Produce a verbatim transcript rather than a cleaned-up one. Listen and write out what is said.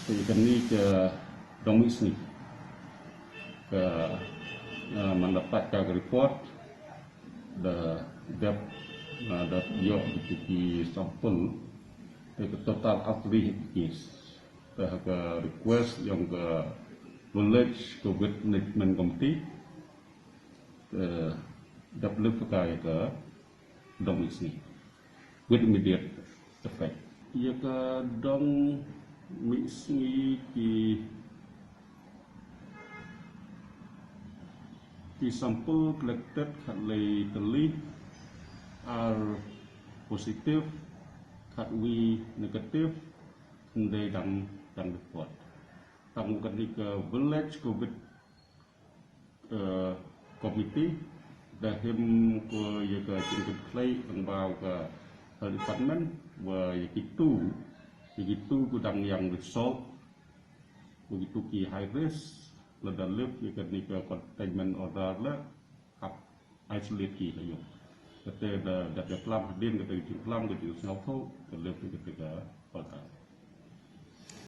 Te kane ka dong mih sngi ka, ah, man da pat ka report da dep, ah, da ïoh ki sample te ka total artylli ki case. Te ha ka request jong ka Village Covid Management Committee te dep lift ka ïa ka dong mih sngi with immediate effect. Ïa ka dong mih sngi ki ki sample collected khatlei tylli, ar positive, khatwi negative, hynrei dang dang report. Tang kane ka Village Covid eh, Committee da him ko ïa ka jingkitkhlieh lyngba ka Health Department wa ïa kitu, ïa kitu ko dang ïa result, wa kitu ki high risk, lada lift ïa kane ka containment order la hap isolate ki ha ïoh. Kata da da plam hadien kata ka jingplam ka jingsngewthuh ka lift ïa kata ka order.